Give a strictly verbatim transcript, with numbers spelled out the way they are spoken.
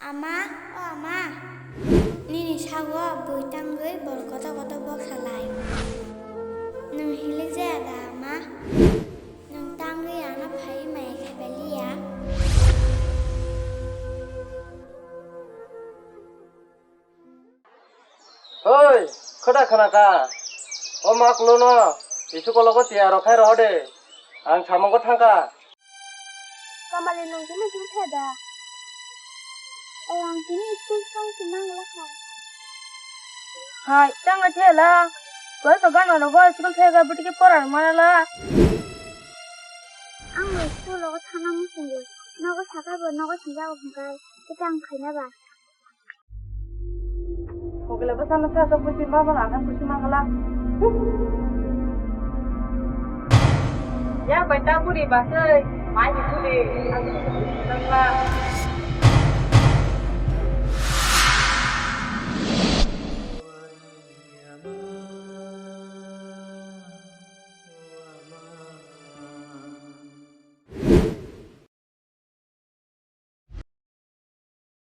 Ama, o ama, nini sago bui tangwi bol kotor kotor bok salai. Nwng hilik jaya da, ama? Nwng tangwi ano phai maya khe baliya. Oi, khoda khana ka? O mak lono, isu kologo tiya rok khai roho de. Ang samungo thangka. Kamali nung tini tini theda. Ayang tini school sang sinang lakha. Hai, tang athela. Koi ka gana rogo school thega butike porar manala. Ang school rogo thana musungo. Nogo sakabo nogo sinjago hingkai. Kita ang khaina ba. Kokila bwsano sa sa pusi ma bala akan pusi ma bala. Ya bai ta buri basai. Mai buri.